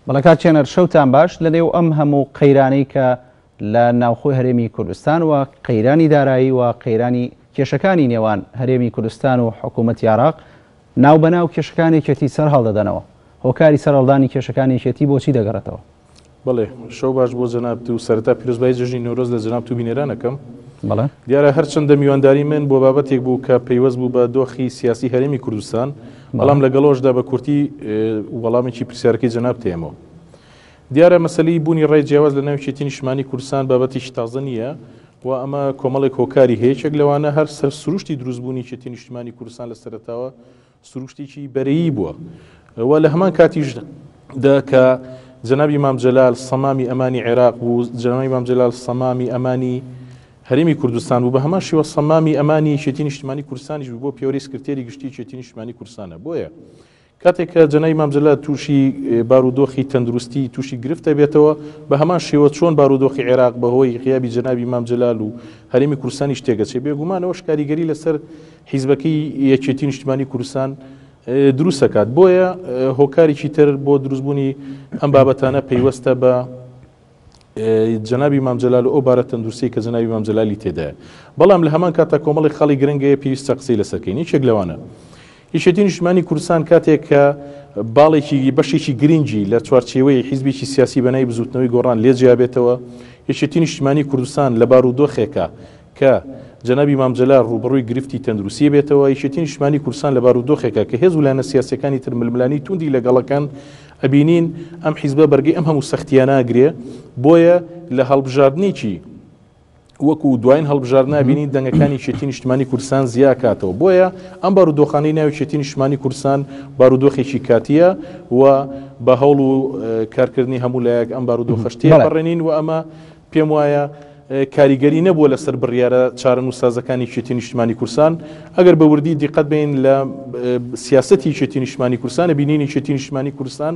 بەڵێ کاک چێنەر شەوتان باش، لەنێو ئەم هەموو قەیرانەی کە لە ناوخۆی هەرێمی کوردستان و قەیرانی دارایی و قەیرانی کێشەکانی نێوان هەرێمی کوردستان و حکوومەتی عێراق ناوبەناو کێشەکانی یەکێتی سەرهەڵدەدەنەوە، هۆکاری سەرهەڵدانی کێشەکانی یەکێتی بۆچی دەگەڕێتەوە؟ بەڵێ شەو باش بۆ جەنابت و سەرەتا پیرۆزبایی جەژنی نەورۆز لە جەنابت و بینەران ئەکەم. بەڵێ. دیارە هەرچەندە میوانداری من بۆ بابەتێک بوو کە پەیوەست بوو بە دۆخی سیاسی هەرێمی کوردستان، بەڵام لەگەڵەوەشدا بە کورتی وەڵامێکی پرسیارەکەی جەنابت ئەیەمەوە. دیارە مەسەلەی بوونی ڕای جیاواز لە ناو یەکێتی نیشتمانی کوردستان بابەتێکی تازە نییە و ئەمە کۆمەڵێک هۆکاری هەیە، یەکێک لەوانە هەر سەر سروشتی دروستبوونی یەکێتی نیشتمانی کوردستان لە سەرەتاوە سروشتێکی بەرەیی بووە و لە هەمان کاتیشدا کە جەنابی مام جەلال سەمامی ئەمانی عێراق بوو، جەنابی مام جەلال سەمامی ئەمانی هەرێمی کوردستان بوو، بە هەمان شێوە سەمامی ئەمانی یەکێتی نیشتمانی کوردستانیش بوو بۆ پێوەری سکرتێری گشتی یەکێتی نیشتمانی کوردستانە. بۆیە کاتێک کە جەنابی مام جەلال تووشی بارودۆخی تەندروستی تووشی گرفت دەبێتەوە، بە هەمان شێوە چۆن بارودۆخی عێراق بەهۆی غیابی جەنابی مام جەلال و هەرێمی کوردستانیش تێگەچێ، بێگومان ئەوەش کاریگەری لەسەر حیزبەکەی یەکێتی نیشتمانی کوردستان دروست دەکات. بۆیە هۆکارێکی تر بۆ دروستبوونی ئەم بابەتانە پەیوەستە بە جەنابی مام جەلال و ئەو بارە تەندروستیەی کە جەنابی مام جەلالی تێدایە. بەڵام لە هەمان کاتدا کۆمەڵێک خاڵی گرنگ هەیە پێویستە قسەی لەسەر کەین. یەکێک لەوانە یەکێتی نیشتمانی کوردستان کاتێک کە باڵێکی بەشێکی گرنگی لە چوارچێوەی حیزبێکی سیاسی بەناوی بزووتنەوەی گۆڕان لێ جیابێتەوە، یەکێتی نیشتمانی کوردستان لە بارودۆخێکە کە جەنابی مام جەلال ڕووبەڕووی گرفتی تەندروستی بێتەوە، یەکێتی نیشتمانی کوردستان لە بارودۆخێکە کە هێز و لایەنە سیاسیەکانی تر ململانێی توندی لەگەڵەکەن، ئەبینین ئەم حیزبە بەرگەی ئەم هەموو سەختییە ناگرێ، بۆیە لە هەڵبژاردنێکی وەکو دواین هەڵبژاردنا بینین دەنگەکانی یەکێتی نیشتمانی کوردستان زیاکاتەوە، بۆیە ئەم بارودۆخانەی ناو یەکێتی نیشتمانی کوردستان بارودۆخێکی کاتییە و بە هەوڵ و کارکردنی هەموو لایەک ئەم بارودۆخەش تێپەڕێنین و ئەمە پێم وایە کاریگەری نەبووە لەسەر بڕیارە چارەنووسسازەکانی یەکێتی نیشتمانی کوردستان. ئەگەر بە وردی دیقەت بەین لە سیاسەتی یەکێتی نیشتمانی کوردستان، بینین یەکێتی نیشتمانی کوردستان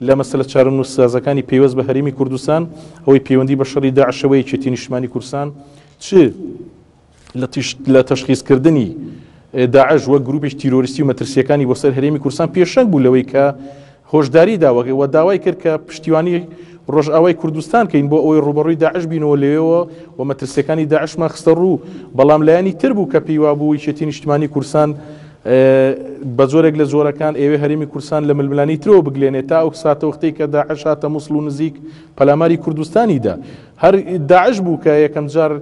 لە مەسەلە چارەنووسسازەکانی پەیوەست بە هەرێمی کوردستان، ئەوەی پەیوەندی بە شەڕی داعشەوە یەکێتی نیشتمانی کوردستان چ لە تەشخیصکردنی داعش وەک گروپێکی تیرۆریستی و مەترسیەکانی بۆ سەر هەرێمی کوردستان پێشەنگ بوو لەوەی کە هۆشداری دا و داوای کرد کە پشتیوانی ڕۆژئاوای کوردستان کەین بۆ ئەوەی ڕووبەڕووی داعش بینەوە لەوێوە و مەترسیەکانی داعشمان خستە ڕوو، بەڵام لایەنی تر بوو کە پێی وابوو یەکێتی نیشتمانی کوردستان بە جۆرێک لە جۆرەکان ئێوێ هەرێمی کوردستان لە ململانی ترەوە بگلێنێت تا ئەو ساتەوەختەی کە داعش هاتە موسڵ و نزیک پەلاماری کوردستانی دا. هەر داعش بوو کە یەکەمجار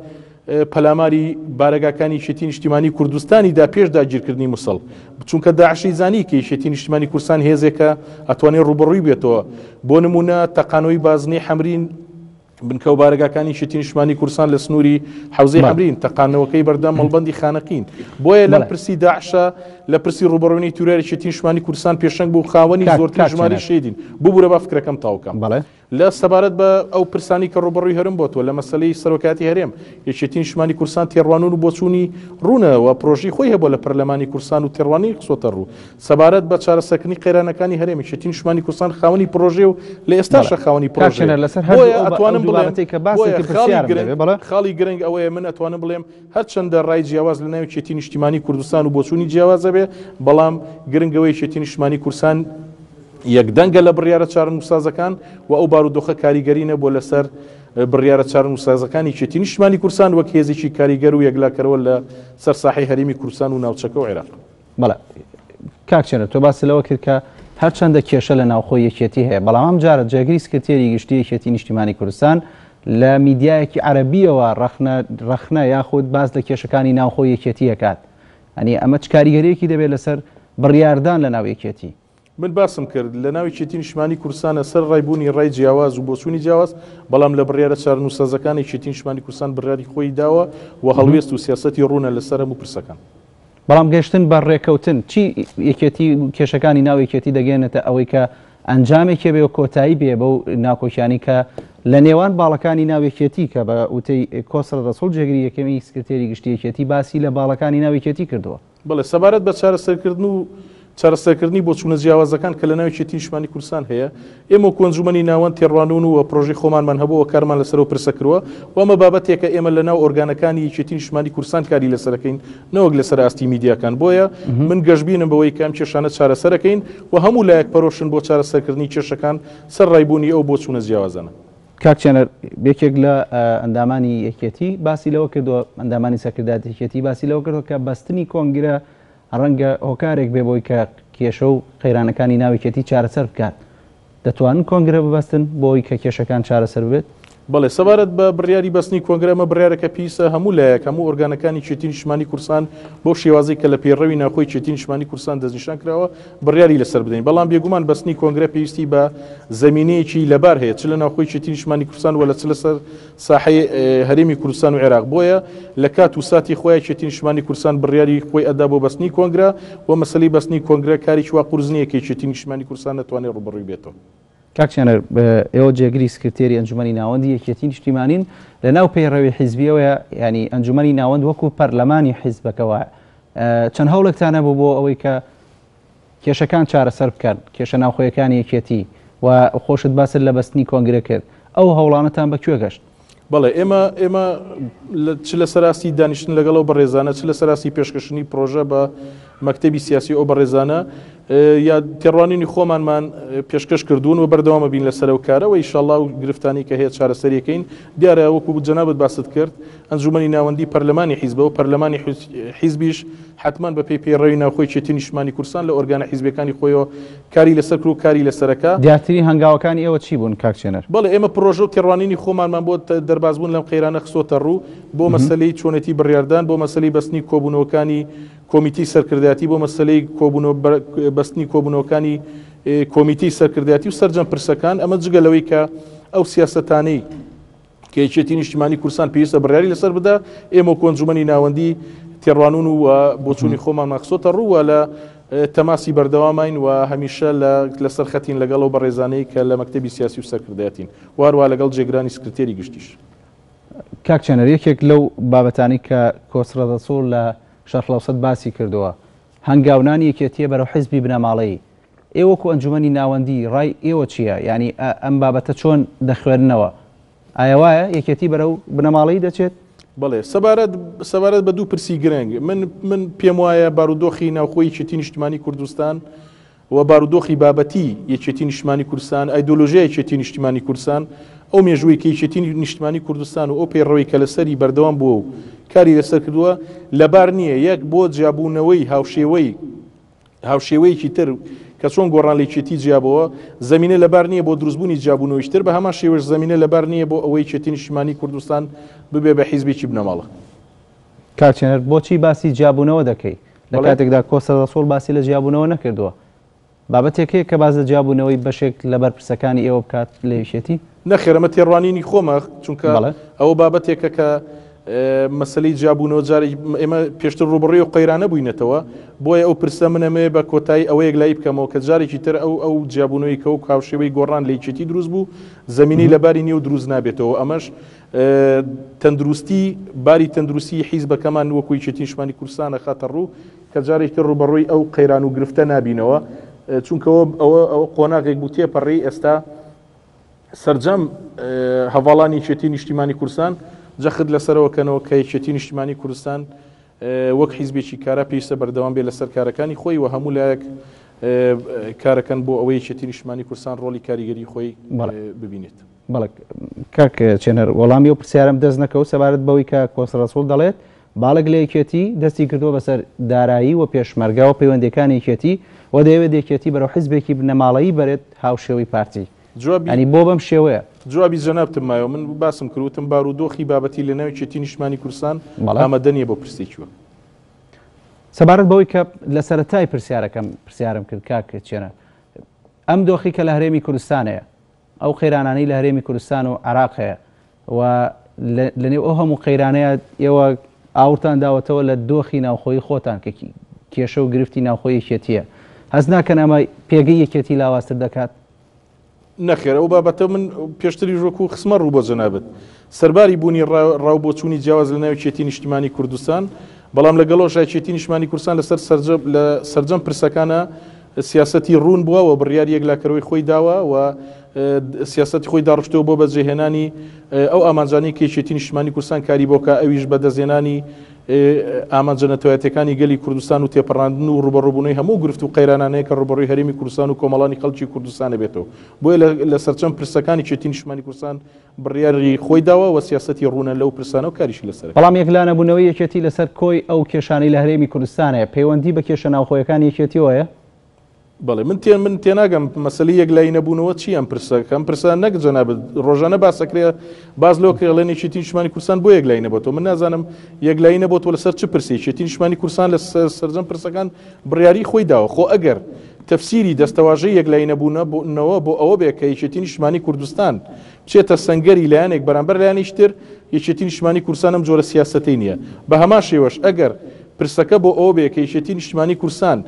پەلاماری بارەگاکانی یەکێتی نیشتیمانی کوردستانی دا پێش داگیرکردنی موسڵ، چونکە داعشی زانی کە یەکێتی نیشتیمانی کوردستان هێزێکە ئەتوانێت ڕووبەڕووی بێتەوە، بۆ نموونە تەقانەوەی بازنەی حەمرین، بنکە و بارەگاکانی یەکێتی نیشتمانی کوردستان لە سنووری حەوزەی حەمرین، تەقاندنەوەکەی بەردەم مەڵبەندی خانەقین. بۆیە لەم پرسی داعشە، لە پرسی ڕووبەڕووینەی تیرۆر یەکێتی نیشتمانی کوردستان پێشەنگ بوو، خاوەنی زۆرترین ژمارەی شەهیدین. ببوورە با فکرەکەم تەواو کەم. لە سەبارەت بە ئەو پرسانەی کە ڕووبەڕووی هەرم بۆتەوە لە مەسەلەی سەرۆکایەتی هەرێم، یەکێتی نیشتمانی کوردستان تێڕوانون و بۆچوونی ڕوونە و پرۆژەی خۆی هەبووە لە پەرلەمانی کوردستان و تێڕوانینی خستۆتە ڕوو سەبارەت بە چارەسەرکردنی قەیرانەکانی هەرێم، یەکێتی نیشتمانی کوردستان خاوەنی پرۆژەیە و لە ئێستاشا خاوەنی پرۆژەیە. بۆیە ئەتوانم بڵێم بۆیە خاڵی گرنگ خاڵی گرنگ ئەوەیە من ئەتوانم بڵێم هەرچەندە ڕای جیاواز لە ناو یەکێتی نیشتیمانی کوردستان و بۆچوونی جیاواز هەبێ، بەڵام گرنگ ئەوەیە یەکێتی نیشتمانی کوردستان یەکدەنگە لە بڕیارە چارەنووسسازەکان و ئەو بارودۆخە کاریگەری نەبووە لەسەر بڕیارە چارەنووسسازەکانی یەکێتی نیشتمانی کوردستان وەک هێزێکی کاریگەر و یەکلاکەرەوە لە سەر ساحەی هەرێمی کوردستان و ناوچەکە و عێراق. بەڵێ کاک چێنەر تۆ باست لەوە کرد کە هەرچەندە کێشە لە ناوخۆی یەکێتی هەیە بەڵام ئەم جارە جێگری سکرتێری گشتی یەکێتی نیشتیمانی کوردستان لە میدیایەکی عەرەبیەوە ڕەخنە ڕەخنە یاخود باس لە کێشەکانی ناوخۆی یەکێتی ئەکات ئەنی ئەمە چ کاریگەریەکی دەبێت لەسەر بڕیاردان لە ناو یەکێتی؟ من باسم کرد لە ناو یەکێتی نیشتمانی کوردستانە سەر ڕای بوونی ڕای جیاواز و بۆچوونی جیاواز، بەڵام لە بڕیارە چارەنووسسازەکان یەکێتی نیشتمانی کوردستان بڕیاری خۆی داوە و هەڵوێست و سیاسەتی ڕوونە لەسەر هەموو پرسەکان. بەڵام گەشتن بە ڕێکەوتن چی یەکێتی کێشەکانی ناو یەکێتی دەگەیەنێتە ئەوەی کە ئەنجامێکی بێ و کۆتایی بێ بەو ناکۆکیانی کە لە نێوان باڵەکانی ناو یەکێتی کە بە وتەی کۆسرەت ڕەسوڵ جێگری یەکەمی سکرتێری گشتی یەکێتی باسی لە باڵەکانی ناو یەکێتی کردووە. بەڵێ، سەبارەت بە چارەسەرکردن و چارەسەرکردنی بۆچوونە جیاوازەکان کە لە ناو یەکێتی نیشتمانی کوردستان هەیە. ئێمە وەکو ئەنجومەنی ناوەند تێڕوانوون و پرۆژەی خۆمانمان هەبووە و کارمان لەسەر ئەو پرسە کرووە و ئەمە بابەتێکە ئێمە لە ناو ئۆرگانەکانی یەکێتی نیشتمانی کوردستان کاری لەسەرەکەین نەوەک لەسەر ئاستی میدیاکان. بۆیە من گەشبینم بەوەی کە ئەم کێشانە چارەسەرەکەین و هەموو لایەک پەرۆشن بۆ چارەسەرکردنی کێشەکان سەرڕای بوونی ئەو بۆچوونە جیاوازانە. کاک چێنەر، یەکێک لە ئەندامانی یەکێتی باسی لەوە کردووە، ئەندامانی سەرکردایەتی یەکێتی باسی لەوە کردووە کە بەستنی کۆنگرە ڕەنگە هۆکارێک بێ بۆی کە کێشە و قەیرانەکانی ناو یەکێتی چارەسەر بکات. دەتوانن کۆنگرە ببەستن بۆی کە کێشەکان چارەسەر ببێت؟ بەڵێ، سەبارەت بە بڕیاری بەستنی کۆنگرە، ئەمە بڕیارێکە پێویستە هەموو لایەک، هەموو ئۆرگانەکانی یەکێتی نیشتمانی کوردستان بەو شێوازەی کە لە پەیڕەوی ناوخۆی یەکێتی نیشتمانی کوردستان دەستنیشان کراوە، بڕیاری لەسەر بدەین. بەڵام بێگومان بەستنی کۆنگرە پێویستی بە زەمینەیەکی لەبار هەیە، چ لە ناوخۆی یەکێتی نیشتمانی کوردستان و لە چ لەسەر ساحەی هەرێمی کوردستان و عێراق. بۆیە لە کات و ساتی خۆیا یەکێتی نیشتمانی کوردستان بڕیاری خۆی ئەدا بۆ بەستنی کۆنگرە و مەسەلەی بەستنی کۆنگرە کارێکی وا قورس نییە کە یەکێتی نیشتمانی کوردستان نەتوانێت ڕووبەڕووی بێتەوە. کاک چێنەر، ئێوە جێگری سکرتێری ئەنجومەنی ناوەندی یەکێتی نیشتیمانین، لە ناو پەیڕەوی حیزبیەوەیە، یانی ئەنجومەنی ناوەند وەکو پەرلەمانی حیزبەکە وایە. چەند هەوڵێکتان هەبوو بۆ ئەوەی کە کێشەکان چارەسەر بکەن، کێشە ناوخۆیەکانی یەکێتی و خۆشت باست لە بەستنی کۆنگرە کرد، ئەو هەوڵانەتان بە کوێ گەشت؟ بەڵێ، ئێمە ئێمە چ لەسەر ئاستی دانیشتن لەگەڵ ئەو بەڕێزانە، چ لەسەر ئاستی پێشکەشکردنی پرۆژە بە مەکتەبی سیاسی ئەو بەڕێزانە یا تێڕوانینی خۆمانمان پێشکەش کردوون و بەردەوامە بین لەسەر ئەو کارە و ئیشەڵا و گرفتانی کە هەیە چارەسەریەکەین. دیارە وەکو جەنابت باست کرد ئەنجومەنی ناوەندی پەرلەمانی حیزبە و پەرلەمانی حیزبیش حەتمەن بە پێی پەیڕەوی ناوخۆی یەکێتی نیشتمانی کوردستان لە ئۆرگانە حیزبیەکانی خۆیەوە کاری لەسەر کرد و کاری لەسەرەکا. دیارترین هەنگاوەکانی ئێوە چی بوون کاک چێنەر؟ بەڵێ ئێمە پڕۆژە و تێڕوانینی خۆمانمان بۆ دەربازبوون لەم قەیرانە خستۆتە ڕوو، بۆ مەسەلەی چۆنێتی بڕیاردان، بۆ مەسەلەی بەستنی کۆبوونەوەکانی کۆمیتەی سەرکردایەتی، بۆ مەسەلەی کۆبوونەوە بەستنی کۆبوونەوەکانی کۆمیتەی سەرکردایەتی و سەرجەم پرسەکان، ئەمە جگە لەوەی کە ئەو سیاسەتانەی کە یەکێتی نیشتیمانی کوردستان پێویستە بڕیاری لەسەر بدا، ئێمە وەکو ئەنجومەنی ناوەندی تێڕوانون و بۆچوونی خۆمانمان خستۆتە ڕوو و لە تەماسی بەردەوامین و هەمیشە لەسەر خەتین لەگەڵ ئەو بەڕێزانەی کە لە مەکتەبی سیاسی و سەرکردایەتین و هەروەها لەگەڵ جێگرانی سکرتێری گشتیش. کاک چێنەر، یەکێک لەو بابەتانەی کە کۆسرەت ڕەسوڵ لە شەرقلەوسەت باسی کردووە، هەنگاونانی یەکێتییە بەرەو حیزبی بنەماڵەیی. ئێوە وەکو ئەنجومەنی ناوەندی ڕای ئێوە چییە؟ یانی ئەم بابەتە چۆن دەخوێننەوە؟ ئایا وایە یەکێتی بەرەو بنەماڵەیی دەچێت؟ بەڵێ، سەبارەت سەبارەت بە دوو پرسی گرنگ، من من پێم وایە بارودۆخی ناوخۆی یەکێتی نیشتمانی کوردستان و بارودۆخی بابەتی یەکێتی نیشتمانی کوردستان، ئایدۆلۆژیای یەکێتی نیشتیمانی کوردستان، ئەو مێژووەی کە یەکێتی نیشتمانی کوردستان و ئەو پەیڕەوەی کە لەسەری بەردەوام بووە و کاری لەسەر کردووە لەبار نییە، یەک بۆ جیابوونەوەی هاوشێوەی هاوشێوەیەکی تر کە چۆن گۆڕان لە یەکێتی جیابۆوە، زەمینە لەبار نییە بۆ دروستبوونی جیابوونەوەیش تر، بە هەمان شێوەش زەمینە لەبار نییە بۆ ئەوەی یەکێتی نیشتیمانی کوردستان ببێ بە حیزبێکی بنەماڵە. کاک چێنەر بۆچی باسی جیابوونەوە دەکەی لە کاتێکدا کۆسرەت ڕەسوڵ باسی لە جیابوونەوە نەکردووە؟ بابەتێک هەیە کە باس لە جیابوونەوەی بەشێک لە بەرپرسەکانی ئێوە بکات لە یەکێتی؟ نەخێر ئەمە تێڕوانینی خۆمە چونکە ئەوە بابەتێکە کە مەسەلەی جیابوونەوە جارێک ئێمە پێشتر ڕووبەڕووی ئەو قەیرانە بووینەتەوە، بۆیە ئەو پرسە من ئەمەوێ بە کۆتایی ئەوە یەکلایی بکەمەوە کە جارێکی تر ئەو ئەو جیابوونەوەی کە وەک هاوشێوەی گۆڕان لە یەکێتی دروست بوو زەمینەی لەباری نییە و دروست نابێتەوە ئەمەش تەندروستی باری تەندروستی حیزبەکەمان وەکو یەکێتی نیشتمانی کوردستان ئەخاتە ڕوو کە جارێکی تر ڕووبەڕووی ئەو قەیران و گرفتە نابینەوە چونکە ئەوە ئەوە قۆناغێک بوو تێپەڕی ئێستا سەرجەم هەڤاڵانی یەکێتی نیشتیمانی کوردستان جەخت لەسەرەوە کەنەوە کە یەکێتی نیشتیمانی کوردستان وەک حیزبێکی کارا پێویستە بەردەوام بێت لەسەر کارەکانی خۆی و هەموو لایەک کارەکەن بۆ ئەوەی یەکێتی نیشتمانی کوردستان ڕۆڵی کاریگەری خۆی ببینێت. بەڵێ کاک چێنەر وەڵامی ئەو پرسیارەم دەست نەکەوت سەبارەت بەوەی کە کۆسرەت ڕەسوڵ دەڵێت باڵێک لە یەکێتی دەستی کردووە بەسەر دارایی و پێشمەرگە و پەیوەندیەکانی یەکێتی و دەیەوێت یەکێتی بەرەو حیزبێکی بنەماڵەیی بەرێت هاوشێوەی پارتی. جوابی یانی بۆ بەم شێوەیە؟ جوابی جەنابتم مایەوە من باسم کرد وتم بارودۆخی بابەتی لە ناو یەکێتی نیشتمانی کوردستان ئامادە نییە بۆ پرسێکی وەک. سەبارەت بەوەی کە لە سەرەتای پرسیارەکەم پرسیارم کرد کاک چێنەر ئەم دۆخی کە لە هەرێمی کوردستان هەیە ئەو قەیرانانەی لە هەرێمی کوردستان و عێراق هەیە و لەنێو ئەو هەموو قەیرانەیە ئێوە ئاورتان داوەتەوە لە دۆخی ناوخۆی خۆتان کە کێشە و گرفتی ناوخۆی یەکێتیە هەست ناکەن ئەمە پێگەی یەکێتی لاوازتر دەکات؟ نەخێر ئەو بابەتە من پێشتریش وەکو خسمە ڕوو بۆ جەنابت سەرباری بوونی ڕاو بۆچوونی جیاواز لە ناو یەکێتی نیشتیمانی کوردستان بەڵام لەگەڵەوەش یەکێتی نیشتمانی کوردستان لەسەر سەرجەم لە سەرجەم پرسەکانە سیاسەتی ڕوون بووە و بڕیاری یەکلاکەرەوەی خۆی داوە و سیاسەتی خۆی داڕشتەوە بۆ بەجێهێنانی ئەو ئامانجانەی کە یەکێتی نیشتمانی کوردستان کاری بۆکە ئەویش بەدەستهێنانی ئامانجە نەتەوایەتیەکانی گەلی کوردستان و تێپەڕاندن و ڕوبەڕوبوونەوەی هەموو گرفت و قەیرانانەیە کە ڕوبەڕووی هەرێمی کوردستان و کۆمەڵانی خەڵکی کوردستانە بێتەوە بۆیە لە سەرجەم پرسەکانی یەکێتی نیشتمانی کوردستان بڕیاری خۆی داوە و سیاسەتی ڕوونە لەو پرسانە و کاریشی لەسەر ئەکات. بەڵام یەکلانەبوونەوەی یەکێتی لەسەر کۆی ئەو کێشانەی لە هەرێمی کوردستان هەیە، پەیوەندی بە کێشە ناوخۆیەکانی یەکێتیەوە هەیە؟ بەڵێ من تێ من تێناگەم مەسەلەی یەکلایی نەبوونەوە چی ئەم پرسە کە ئەم پرسە نەک جەنابت ڕۆژانە باس ئەکرێ باس لەوە کرێ ئەڵێن یەکێتی نیشتمانی کوردستان بۆ یەکلایی نەبۆتەوە من نازانم یەکلایی نەبۆتەوە لەسەر چ پرسێک یەکێتی نیشتمانی کوردستان لە سەرجەم پرسەکان بڕیاری خۆی داوە خۆ ئەگەر تەفسیری دەستەواژەی یەکلایی نەبوونەوە بۆ ئەوە بێ کە یەکێتی نیشتمانی کوردستان بچێتە سەنگەری لایەنێک بەرامبەر لایەنێکی تر، یەکێتی نیشتمانی کوردستان ئەم جۆرە سیاسەتەی نییە. بە هەمان شێوەش ئەگەر پرسەکە بۆ ئەوە بێ کە یەکێتی نیشتمانی کوردستان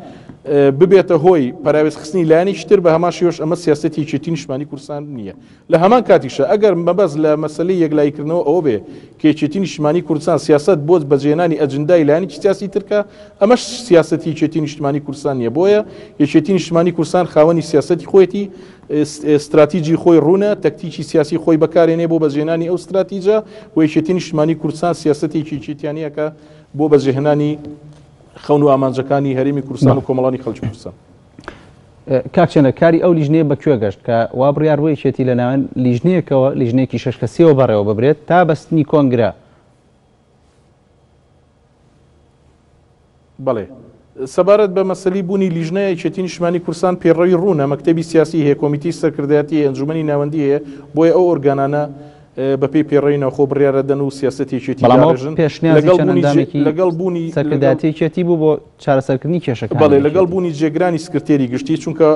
ببێتە هۆی پەراوێزخستنی لایەنێکی تر، بە هەمان شێوەش ئەمە سیاسەتی یەکێتی نیشتمانی کوردستان نییە. لە هەمان کاتیشا ئەگەر مەبەست لە مەسەلەی یەکلاییکردنەوە ئەوە بێ کە یەکێتی نیشتمانی کوردستان سیاسەت بۆ بەجێهێنانی ئەجندای لایەنێکی سیاسی تر کا، ئەمەش سیاسەتی یەکێتی نیشتمانی کوردستان نییە. بۆیە یەکێتی نیشتمانی کوردستان خاوەنی سیاسەتی خۆیەتی، ستراتیجی خۆی ڕوونە، تەکتیکی سیاسی خۆی بەکارێنێ بۆ بەجێهێنانی ئەو ستراتیجە و یەکێتی نیشتمانی کوردستان سیاسەتێکی یەکێتیانەیەکە بۆ بەجێهێنانی خەون و ئامانجەکانی هەرێمی کوردستان و کۆمەڵانی خەڵکی کوردستان. کاک چێنە کاری ئەو لیژنەیە بە کوێ گەشت کە وا بڕیار بوو یەکێتی لە ناوەند لیژنەیەکەوە لیژنەیەکی شەش کەسیەوە بەڕێوە ببرێت تا بەستنی کۆنگرە؟ بەڵێ. سەبارەت بە مەسەلی بوونی لیژنە یەکێتی نیشتمانی کوردستان پێڕەوی ڕوونە، مەکتەبی سیاسی هەیە، کۆمیتەی سەرکردایەتی هەیە، ئەنجومەنی ناوەندی هەیە، بۆیە ئەو ئۆرگانانە بەپێی پێڕەوی ناوخۆ بڕیار ئەدەن و سیاسەتی یەکێتی بەڵام ئەوە داڕێژن. پێشنیازی لەگەڵ چەند بوونی جێ ئەندامێکی لەگەڵ بوونی لەگەڵ سەرکردایەتی یەکێتی بوو بۆ چارەسەرکردنی کێشەکانی بەڵێ لەگەڵ یەکێتی. بوونی جێگرانی سکرتێری گشتی، چونکە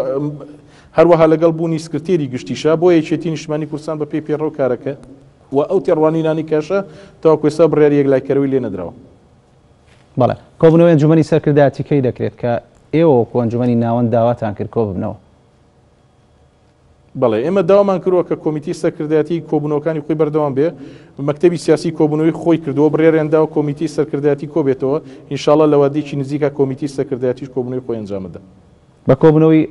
هەروەها لەگەڵ بوونی سکرتێری گشتیشە، بۆیە یەکێتی نیشتمانی کوردستان بەپێی پێڕەو کارەکە و ئەو تێڕوانینانەی کەشە تاوەکو ئێستا بڕیاری یەکلایکەرەوەی لێ نەدراوە. بەڵێ. کۆبوونەوەی ئەنجومەنی سەرکردایەتی کەی دەکرێت کە ئێوە وەکو ئەنجومەنی ناوەند داواتان کرد کۆببنەوە؟ بەڵێ، ئێمە داوامان کردووە کە کۆمیتەی سەرکردایەتی کۆبوونەوەکانی خۆی بەردەوام بێ، مەکتەبی سیاسی کۆبوونەوەی خۆی کردووە، بڕیاریان داوە کۆمیتەی سەرکردایەتی کۆبێتەوە، ئینشاڵڵا لە وادەیەکی نزیکا کۆمیتەی سەرکردایەتیش کۆبوونەوەی خۆی ئەنجام ئەدا. بە کۆبوونەوەی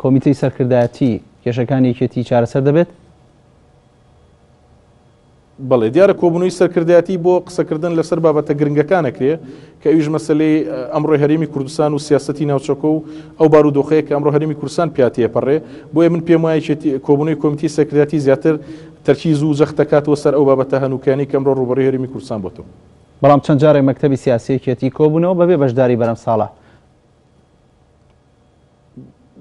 کۆمیتەی سەرکردایەتی کێشەکانی یەکێتی چارەسەر دەبێت؟ بەڵێ دیارە کۆبوونەوەی سەرکردایەتی بۆ قسەکردن لەسەر بابەتە گرنگەکان ئەکرێ کە ئەویش مەسەلەی ئەمڕۆی هەرێمی کوردستان و سیاسەتی ناوچەکە و ئەو بارودۆخەیە کە ئەمڕۆ هەرێمی کوردستان پیا تێپەڕێ بۆیە من پێم وایە کۆبوونەوەی کۆمیتەی سەرکردایەتی زیاتر تەرکیز و جەخت دەکاتەوە سەر ئەو بابەتە هەنووکەیانەی کە ئەمڕۆ ڕووبەڕووی هەرێمی کوردستان بۆتەوە. بەڵام چەند جارێک مەکتەبی سیاسی یەکێتی کۆبوونەوە بەبێ بەشداری بەرەم ساڵح.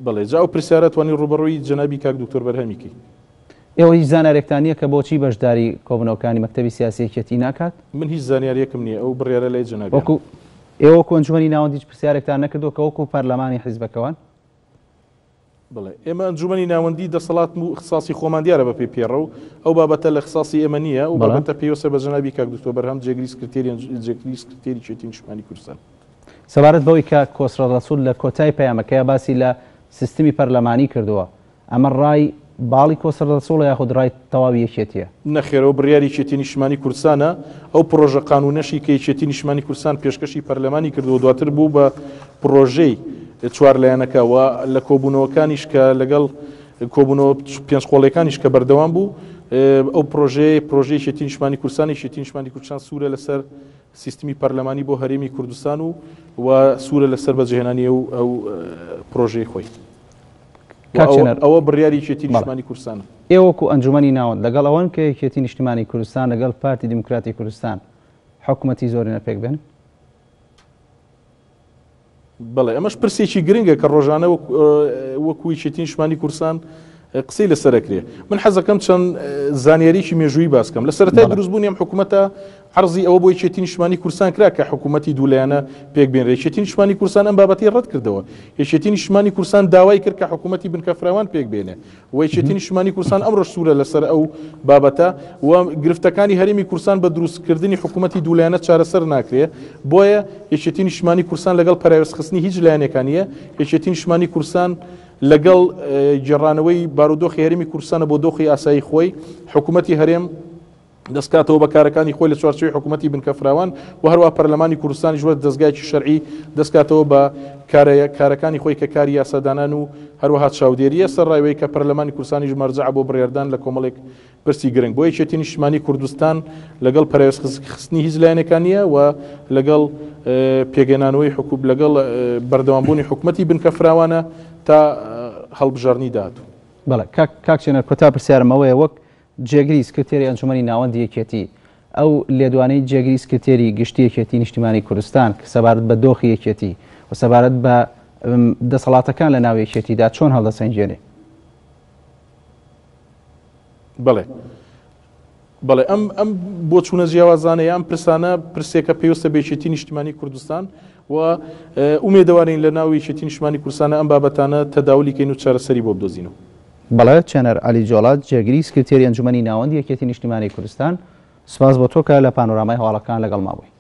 بەڵێ جا ئەو پرسیارە توانی ڕووبەڕووی جەنابی کاک دکتۆر بەرهەمی کەی. ئێوە هیچ زانیاریەکتان نیە کە بۆچی بەشداری کۆبونەوەکانی مەکتەبی سیاسی یەکێتی ناکات؟ من هیچ زانیاریەکم نیە ئەو بڕیارە لای جەنابیانە. وەکو ئێوە وەکو ئەنجومەنی ناوەند هیچ پرسیارێکتان نەکردوە کە وەکو پەرلەمانی حیزبەکەوان؟ بەڵێ ئێمە ئەنجومەنی ناوەندی دەسەڵات و اختصاصی خۆمان دیارە بە پێی پێڕەو ئەو بابەتە لە اختصاصی ئێمە نییە ئەو بابەتە پێویستە بە جەنابی کاک دکتۆر بەرهەم جێگری سکرتێری جێگری سکرتێری یەکێتی نیشتمانی کوردستان. سەبارەت بەوەی کە کۆسرەت ڕەسوڵ لە کۆتای پەیامەکەیا باسی لە سیستمی پەرلەمانی کردووە، ئەمە ڕای باڵی کۆسرەت ڕەسوڵە یاخود ڕای تەواوی یەکێتییە؟ نەخێر ئەوە بڕیاری یەکێتی نیشتمانی کوردستانە، ئەو پڕۆژە قانوونەشی کە یەکێتی نیشتمانی کوردستان پێشکەشی پەرلەمانی کردووە دواتر بوو بە پڕۆژەی چوارلایەنەکە و لە کۆبوونەوەکانیش کە لەگەڵ کۆبوونەوە پێنجقۆڵیەکانیش کە بەردەوام بوو ئەو پڕۆژەیە پڕۆژەی یەکێتی نیشتمانی کوردستان یەکێتی نیشتمانی کوردستان سوورە لەسەر سیستمی پەرلەمانی بۆ هەرێمی کوردستان و و سوورە لەسەر بەجێهێنانی ئەو ئەو پرۆژەی خۆی. کاک چنار، ئەوە بڕیاری یەکێتی نیشتمانی کوردستانە. ئێوە وەکو ئەنجومەنی ناوەند لەگەڵ ئەوەن کە یەکێتی نیشتمانی کوردستان لەگەڵ پارتی دیموکراتی کوردستان حکومەتی زۆرینە پێک بێنن؟ بەڵێ ئەمەش پرسێکی گرنگە کە ڕۆژانە وەکو یەکێتی نیشتمانی کوردستان قسەی لەسەر ئەکرێ من حەزەکەم چەند زانیاریی مێژووی باسکەم لە سەرەتای دروستبوونی ئەم حکوومەتە عرضی ئەوە بۆ یەکێتی نیشتمانی کوردستان کرا کە حکوومەتی دوولایەنە پێک بێنرێ یەکێتی نیشتمانی کوردستان ئەم بابەتی ڕەت کردەوە یەکێتی نیشتمانی کوردستان داوای کرد کە حکوومەتی بنکە فراوان پێک بێنێ و یەکێتی نیشتمانی کوردستان ئەمڕۆش سوورە لەسەر ئەو بابەتە و گرفتەکانی هەرێمی کوردستان بە دروستکردنی حکوومەتی دوولایەنە چارەسەر ناکرێ بۆیە یەکێتی نیشتمانی کوردستان لەگەڵ پەراوێزخستنی هیچ لایەنێکان نییە یەکێتی نیشتمانی کوردستان لەگەڵ گێڕانەوەی بارودۆخی هەرێمی کوردستانە بۆ دۆخی ئاسایی خۆی حکوومەتی هەرێم. دەستکاتەوە بە کارەکانی خۆی لە چوارچێوەی حکوومەتی بنکە فراوان و هەروە پەرلەمانی کوردستانیش وەک دەزگایەکی شەرعی دەستکاتەوە بە کارەکانی خۆی کە کاری یاسادانان و هەروەها چاودێریە سەر ڕایوەی کە پەرلەمانی کوردستانیش مەرجەعە بۆ بڕیاردان لە کۆمەڵێک پرسی گرنگ بۆ یەکێتی نیشتمانی کوردستان لەگەڵ پەراوێزخستنی هیچ لایەنێکان نییە و لەگەڵ پێگەنانەوەی حکوب لەگەڵ بەردەوامبوونی حکومەتی بنکە فراوانە تا هەڵبژاردنی داهاتوو. بەڵێ کاک کاک چێنەر کۆتا پرسیارم ئەوەیە وەک جێگری سکرتێری ئەنجومەنی ناوەندی یەکێتی ئەو لێدوانەی جێگری سکرتێری گشتی یەکێتی نیشتیمانی کوردستان کە سەبارەت بە دۆخی یەکێتی و سەبارەت بە دەسەڵاتەکان لە ناو یەکێتیدا چۆن هەڵدەسەنگێنێ؟ بەڵێ بەڵێ ئەم ئەم بۆچوونە جیاوازانە یان پرسانە پرسێکە پێویستە بە یەکێتی نیشتیمانی کوردستان و ئومێدەوارین لە ناو یەکێتی نیشتمانی کوردستانە ئەم بابەتانە تەداولی کەین و چارەسەری بۆ بدۆزینەوە. بەڵێ چێنەر عەلی جۆڵا، جێگری سکرتێری ئەنجومەنی ناوەندی یەکێتی نیشتیمانی کوردستان، سوپاس بۆ تۆ کە لە پانۆرامای هەواڵەکان لەگەڵمان بووی.